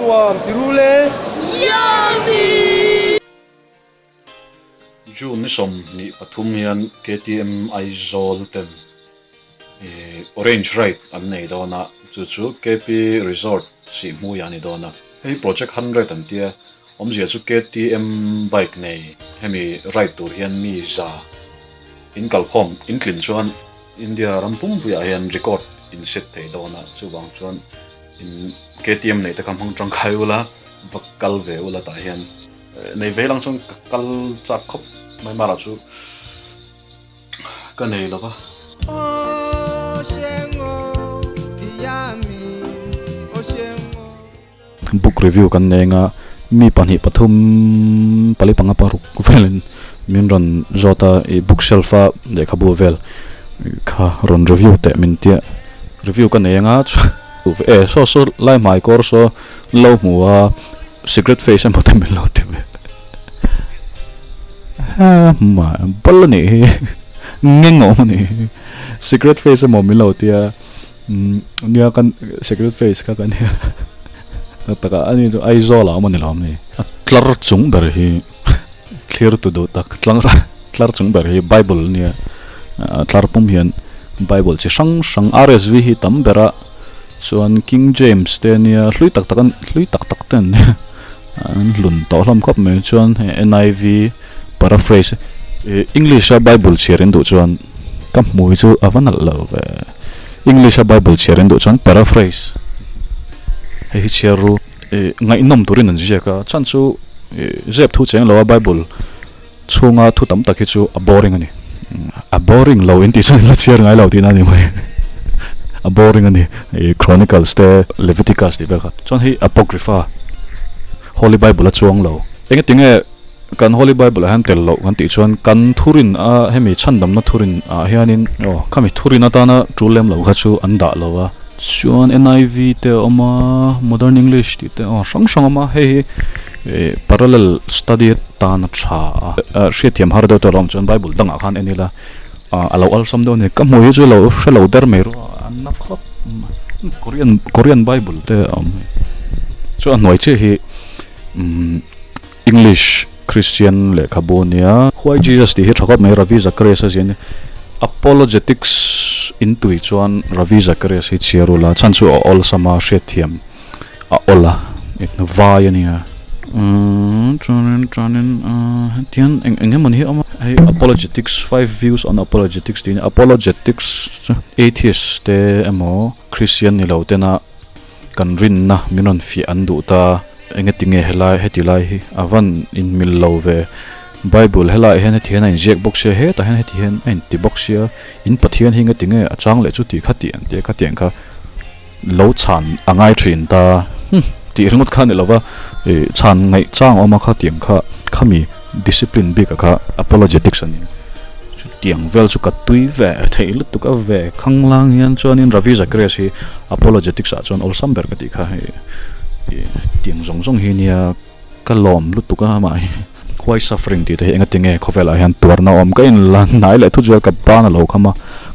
Nuam ti ru le. Yummy! June ni 23 hian KTM Aizawl ten Orange Ride an nei dawn a, chu chu KP Resort Sihhmuiah a ni dawn a. Hei Project 100 an tia, awmzia chu KTM bike nei hemi ride tur hian mi za in kalkhawm in tlin chuan India ram pumpuiah hian record in set thei dawn a, chuvang chuan in KTM neih te kha hmang tangkai ula, va kal ve ula tah hian nei ve lang chuan ka kal chak khawp mai mara chu ka nei lo va. Book review kan nei anga mi pahnih pathum pali panga paruk velin min rawn zawt a ih book shelf a lehkhabu vel kha rawn review teh min tia review ka nei anga e saw saw lai hmai kawr saw lo hmu a secret face emaw te min lo ti ve ha ma bal a nih hi ngeng awm a nih hi secret face emaw min lo tia. Nia kan secret face kha kan nia tak tak a ani chu Aizawl ah awm a ni lo awm ni. A tlar chung ber hi thlir tu duh tak tlang tlar chung ber hi bible ania a tlar pum hian bible chi hrang hrang RSV hi tam ber a chuan King James te ania hlui tak tak an hlui tak tak te an nia an hlun tawh hlawm khawp mai chuan hei NIV paraphrase English a bible chhiar in duh chuan ka hmui chu a va nalh lo ve. English a Bible chhiar in duh chuan paraphrase hei hi chhiar ru ih ngaihnawm turin an ziak a chhan chu ih zep thu cheng lo a Bible chhunga thu tam tak hi chu a boring a ni a boring lo in tih chuan in la chhiar ngai lo tihna a ni mai a boring a ni ih Chronicles te Leviticus tih vel kha chuan hei Apocrypha Holy Bible a chuang lo engetinge Kan Holy Bible ah hian tel loh kan tih chuan kan thurin a hemi chhandamna thurin ah hianin aw khami thurin atana tul lem lo kha chu an dah lo a. Chuan NIV te a awm a, Modern English tih te aw hrang hrang a awm a, hei hi ih parallel study atan a tha a. Hriatthiam har deuh te a lo awm chuan Bible dangah khan en ila a lo awlsam deuh a ni. Ka hmuh hi chu lo hre lo der mai ruah a na khawp mai. Korean Korean Bible te a awm. Chuan a hnuai chiah hi umm. English Christian lehkhabu a nia. Why Jesus tih hi tha khawp mai Ravi Zacharias a ziah a nia. Apologetics in tui chuan Ravi Zacharias hi chhiar ula chhan chu a awlsam a hriatthiam a awl a vai a nia. Chuanin chuanin hetiang eng eng emawni hi a awm a. Hei Apologetics five views on apologetics tih a nia. Apologetics chu atheist te emaw Christian ni lo tena Kan rinna min rawn fiah an duh ta. Engati nge helai heti lai hi a van inmil lo ve. Bible helaiah hian heti hian a inziak bawk sia, hetah hian heti hian a inti bawk sia, in Pathian hi engati nge a chang leh chu tih kha tih an tia khatiang kha lo chhan a ngai thin ta. Hum tih ringawt kha a ni lo va, ih chhan ngaih chang a awm a khatiang kha khami discipline bikah kha apologetics a ni. Chutiang vel chu ka tui ve theih lutuk a ve khanglang hian chuanin Ravi Zacharias hi apologetics ah chuan awlsam ber ka tih kha hei tiang zawng zawng hi nia ka lawm lutuk a amah hi why suffering tih te hi enga tinge khawvelah hian tuarna a awm ka in la hnai leh thut zel ka ban a lo kham a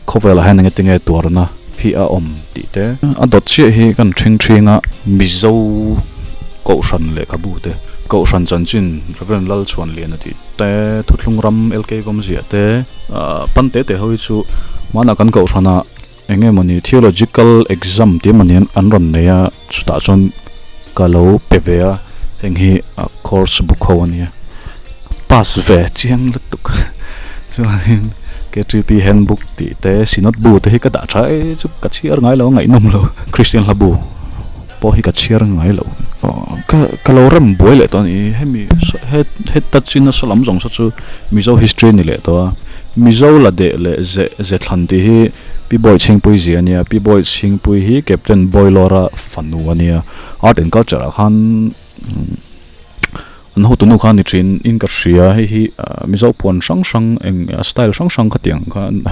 khawvelah hian enga tinge tuarna hi a awm tih te a dawt chiah hi kan ṭhing ṭhing a Mizo Kohhran lehkhabu te Kohhran chanchin Reverend Lalchhuanliana tih te thuthlung ram LK Vawmziah te ah pan te te ho hi chu hmanah kan kohhranah eng nge mawni theological exam tih emaw ni an rawn nei a chutah chuan ka lo pe ve a heng hi a course book ho a nia pass ve chiang lutuk chuanin K_T_P handbook tih te synod bu te hi ka dah tha e chu ka chhiar ngai lo a ngaihnawm lo Christian hla bu. Pawh hi ka chhiar ngai lo. Ka ka lo rem buai leh tawh a ni. Hemi he heta chin nasa lam zawng saw chu Mizo history a ni leh tawh a. Mizo la deh leh ze ze thlan tih hi Pi Bawi Chhingpui zia a nia. Pi Bawi Chhingpui hi Captain Bawilawra fanu a nia. Art and culture ah khan an hotunu kha a ni thin in ka hria. Hei hi Mizo puan hrang hrang eng style hrang hrang khatiang khan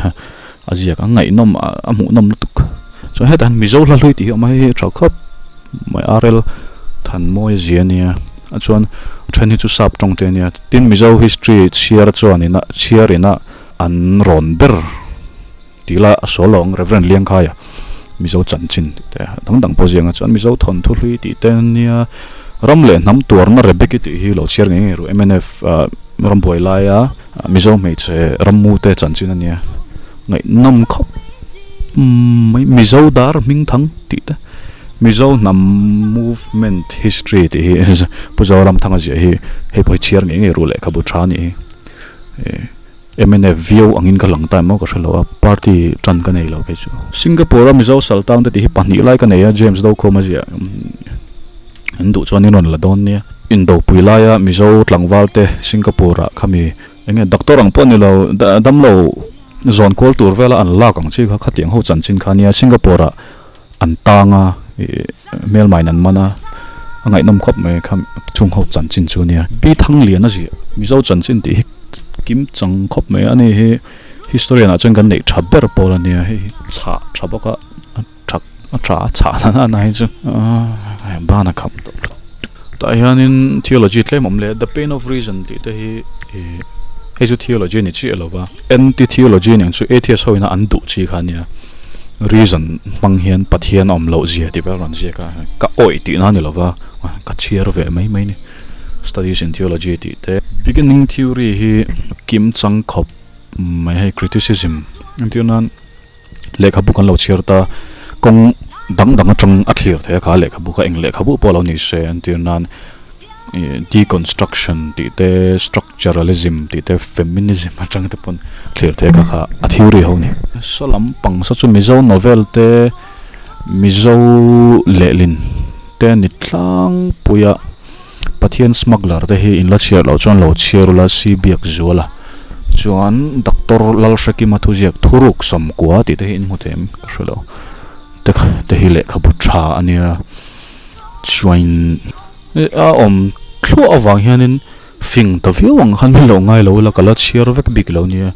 a ziak a ngaihnawm a hmuhnawm lutuk chuan hetah hian Mizo hla hlui tih hi a awm a hei hi a tha khawp mai RL Thanmawia zia ania a chuan a then hi chu sap tawng te ania tin Mizo history chhiar chuan ina chhiar ina an rawn ber tih lai a sawl lo ang Reverend Liangkhaia Mizo chanchin tih te dang dang pawh zianga chuan Mizo thawnthu hlui tih te ania ram leh hnam tuarna Rebeki tih hi lo chhiar ngei ngei ru mnf rambuai laia Mizo hmeichhe rammu te chanchin ania ngaihnawm khawp mai Mizo dar hming thang tih te Mizo hnam movement history tih hi Pu Zoramthanga ziah hi hei pawh hi chhiar ngei ngei ru lehkhabu tha a nih hi. Mnf viau angin ka lang ta emaw ka hre lo a, party tan ka nei lo kei chu. Singapore a Mizo saltang te tih hi pahnih lai ka nei a, James Dokhawm a ziah in duh chuan in rawn la dawn nia. Indopui laia Mizo tlangval te Singapore ah khami eng nge doctor ang pawh ni lo damlo zawn kual tur vela an lak ang chi kha khatiang ho chanchin kha nia Singapore ah an tang a ih hmelmain an man a a ngaihnawm khawp mai kha chung ho chanchin chu ania Pi Thanglian a ziah Mizo chanchin tih hi kim chang khawp mai a ni hi historian ah chuan kan neih tha ber pawl ania hei hi chhah tha bawk a a tha a tha a chhah na na hi chu aaa ban a kham tawh tah hianin theology tlem a awm leh a the pain of reason tih te hi ih hei chu theology a ni chiah lo va anti theology nen chu atheist ho ina an duh chi kha ania. Reason hmang hian Pathian a awm loh zia tih vel rawn ziak a, ka awih tihna a ni lova, ka chhiar ve mai mai ni. Studies in Theology tih te. Beginning theory hi kim chang khawp mai hei criticism entir nan lehkhabu kan lo chhiar ta kawng dang dang atang a thlir theih a kha lehkhabu kha eng lehkhabu pawh lo ni se entir nan ih deconstruction tih te structuralism tih te feminism atang te pawn thlir theih kha kha a theory ho ni. Saw lampang saw chu Mizo novel te Mizo lehlin te a ni tlangpui a Pathian smuggler te hi in la chhiar loh chuan lo chhiar ula si biak zual a chuan Doctor Lalhrekima thuziak thuruk sawmkua tih te hi in hmu thei em ka hre lo te te hi lehkhabu tha a nia chuan a awm thluah avang hianin fing ta viau ang khan min lo ngai lo ila ka la chhiar vek bik lo nia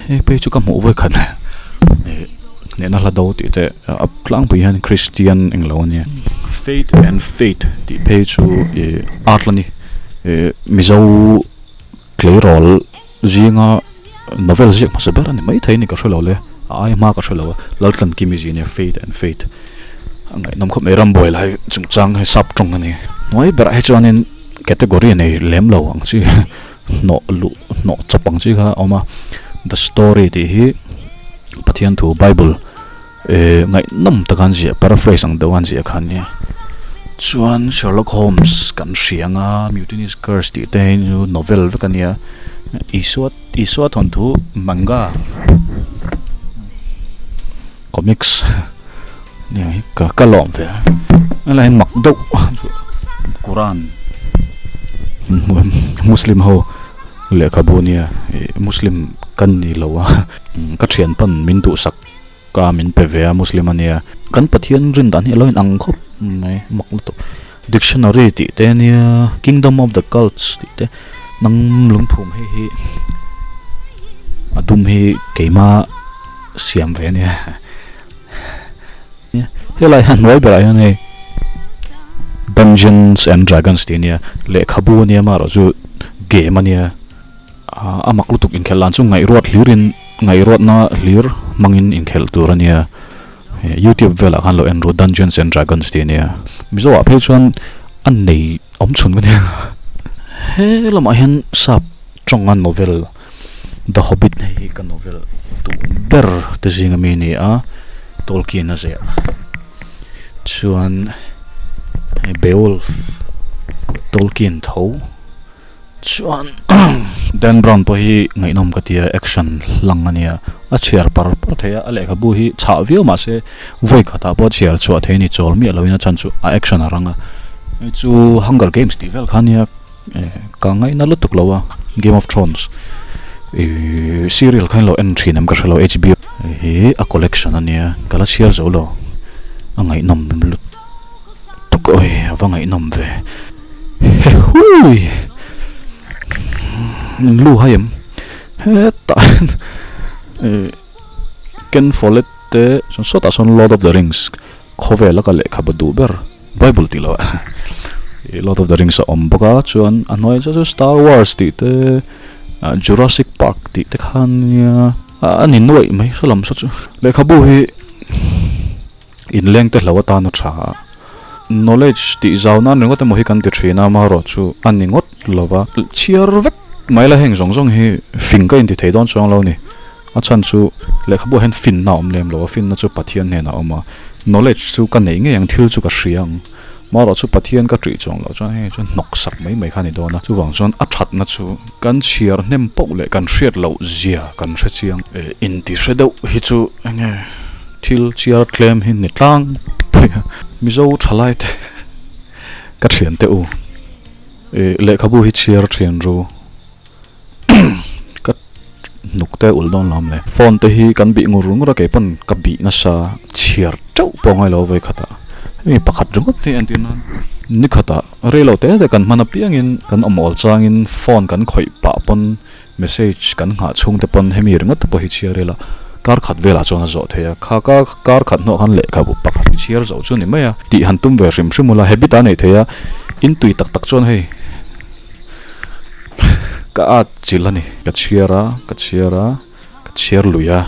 hei phei chu ka hmuh vawi khat ih hnehna hla do tih te a tlangpui hian Christian englo ania faith and fate tih phei chu ih art la ni ih Mizo tleirawl zinga novel ziak hmasa ber a ni maithei a ni ka hre lo le a ai hma ka hre lo a Laltlankimi zia nia faith and fate a ngaihnawm khawp mai rambuai lai chungchang hi sap tawng a ni hnuai berah hi chuanin category a nei lem lo ang chi hnawh luh hnawh chawp ang chi kha a awm a the story tih hi Pathian thu bible eh ngaihnawm taka an ziah paraphrase ang deuh a an ziah kha ania chuan Sherlock Holmes kan hria anga Mutiny's Curse tih te hi chu novel vek ania Isua Isua thawnthu manga comics nia hi ka ka lawm ve a helai hi mak deuh Quran Muslim ho lehkhabu ania ih Muslim kan ni lo a ka thian pawn min duhsak. Ka min pe ve a Muslim a nia. Kan Pathian rin dan hi a lo inang khawp mai mak lutuk. Dictionary tih te ania Kingdom of the Cults tih te nang lungphum hei hi a dum hi keima siam ve ania. Helai hian hnuai berah hian hei Dungeons and Dragons tih ania lehkhabu ania amaherawhchu game ania. A mak lutuk inkhelh dan chu ngaihruat hlirin ngaihruatna hlir hmangin inkhelh tur a nia youtube velah khan lo en ru dungeons and dragons tih a nia mizo ah phei chuan a nei awm chhun ka nia he lamah hian sap tawnga novel the hobbit hei hi ka novel duh ber te zinga mi a ni a tolkien a ziah chuan beowulf tolkien tho. Chuan Dan Brown pawh hi ngaihnawm ka ti a, action hlang a nia, a chhiar par par thei a, a lehkhabu hi chhah viau mah se vawi khatah pawh chhiar chhuah thei a ni, chawl miah loin a chhan chu a action a rang a, hei chu Hunger Games tih vel kha a nia ka ngaihna lutuk lo a, Game of Thrones ihh serial kha in lo en thin em ka hre lo H_B_O hi a collection a nia ka la chhiar zo lo a ngaihnawm lutuk awi a va ngaihnawm ve. Hehui! Lu hai em? Hetah hian ih Ken Follett te chuan sawtah sawn Lord of the Rings khawvel a ka lehkha duh ber Bible tih loh ah ih Lord of the Rings a awm bawk a chuan a hnuai chu Star Wars tih te ah Jurassic Park tih te kha ania a ni nuaih mai saw lam saw chu lehkhabu hi. Inleng te hlo atan a tha a. Knowledge tih zau nan ringawt emaw hi kan ti thin a, amaherawhchu a ni ngawt lo va. Chhiar vek mai la heng zawng zawng hi fing ka inti thei dawn chuang lo ni. A chhan chu lehkhabu ah hian finna a awm lem lo a, finna chu Pathian hnenah a awm a. Knowledge chu ka neih ngei ang, thil chu ka hria ang. Marawh chu Pathian ka ṭih chuang loh chuan hei chuan hnawk sak mai mai kha a ni dawn a, chuvang chuan a ṭhatna chu kan chhiar hnem poh leh kan hriat loh zia kan hre chiang. Inti hre deuh hi chu enge thil chiar tlem hi ni tlang pui a, Mizo ṭhalai te ka ṭhian teh u, lehkhabu hi chhiar ṭhian ru. Ka hnuk te ulh dawn lawm le. Phone te hi kan bih ngur ngur a kei pawn ka bih nasa chhiar teuh pawh ngai lo vawikhat ah. Hemi pakhat ringawt hi entir nan ni khatah rei lo te te kan hman apiangin kan awm awl changin phone kan khawih pah pawn message kan nghah chhung te pawn hemi ringawt te pawh hi chhiar ila kar khat velah chuan a zawh thei a. Kha ka kar khat hnuah khan lehkhabu pakhat hi chhiar zo chu ni mai a. Tih han tum ve hrim hrim ula habit a nei thei a in tui tak tak chuan hei. Ka at chilh a ni. Ka chhiar a, ka chhiar a, ka chhiar lui a,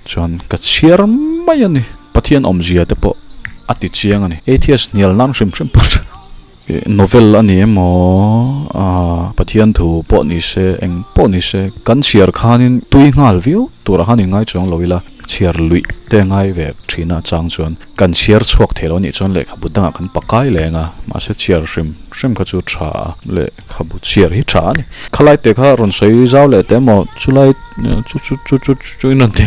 chuan ka chhiar mai a ni. Pathian awmzia te pawh a ti chiang a ni. Atheist hnial nan hrim hrim pawh tha. Novel a ni emaw, Pathian thu pawh ni se, eng pawh ni se, kan chhiar khanin tui nghal viau turah khan inngai chuang lo ila, chhiar luih te ngai ve thin a chang chuan kan chhiar chhuak thei lo a nih chuan lehkhabu dangah kan pakai leng a, mahse chhiar hrim hrim kha chu tha a, lehkhabu chhiar hi tha a ni. Khalai te kha rawn sawi zau leh teh maw chulai chu chu chu chu chu in rawn ti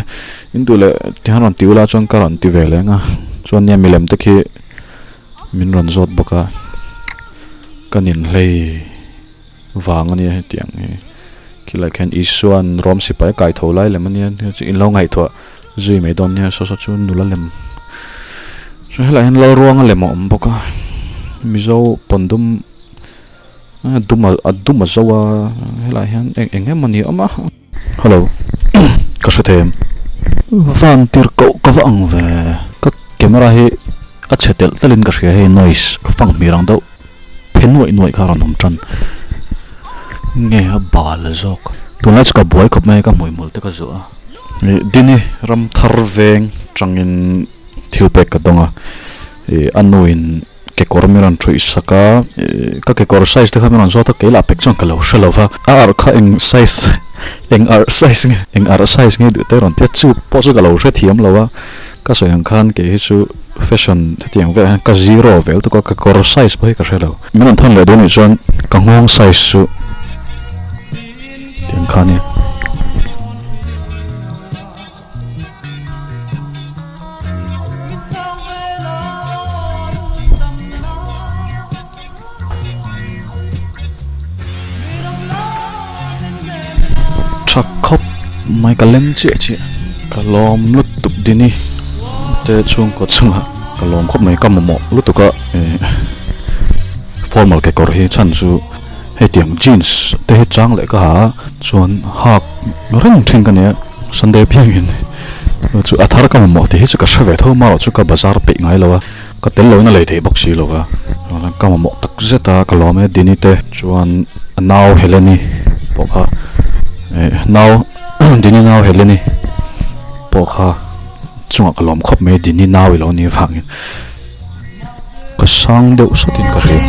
in duh leh tihian rawn ti ula chuan ka rawn ti ve leng a, chuan nia milem te khi min rawn zawt bawk a, ka ninhlei vang a nia hetiang hi khilai khian Isua'n Rom sipai a kai tho lai lem a nia chu in lo ngaihtuah zui mai dawn nia saw saw chu nula lem chuan helaiah hian Lalruanga lem a awm bawk a Mizo pawndum dum a dum a zo a helaiah hian eng eng emawni a awm a. Hello ka hre thei em? Van tir koh ka va ang ve ka camera hi a chhe telh telh in ka hria hei noise ka fang hmir ang deuh phe nuaih nuaih kha a rawn awm tan nge a bal zawk tunlai chu ka buai khawp mai a ka hmuihmul te ka zuah a ih Dini ram thar veng tangin thil pek ka dawng a ih a nu in. Kekawr min rawn thuih sak a, ka kekawr size te kha min rawn zawt a, kei lah pek chuan ka lo hre lo va, a arh kha eng size eng arh size nge eng arh size nge duh te rawn ti a, chu pawh chu ka lo hre thiam lo a, ka sawi ang khan kei hi chu fashion hetiang velah hian ka zero vel tuk a, kekawr size pawh hi ka hre lo. Min rawn thawn leh dawn nih chuan ka nghawng size chu tiang kha a nia. Tha khawp mai ka leng chiah chiah ka lawm lutuk dini te chhungkaw chungah ka lawm khawp mai ka mamawh lutuk a eh formal kekawr hi chhan chu hetiang jeans te hi chang leh ka ha a chuan hak reng thin ka nia. Sunday piangin chu a thar ka mamawh tih hi chu ka hre ve tho marawh chu ka bazar peih ngai lo a, ka tel lohna lei thei bawk si lo a, ka mamawh tak zet a ka lawm e Dini te chuan a nau Heleni pawh kha eh nau Dini nau Heleni pawh kha chungah ka lawm khawp mai Dini nau i lo nih vangin ka sang deuh sawtin ka hria.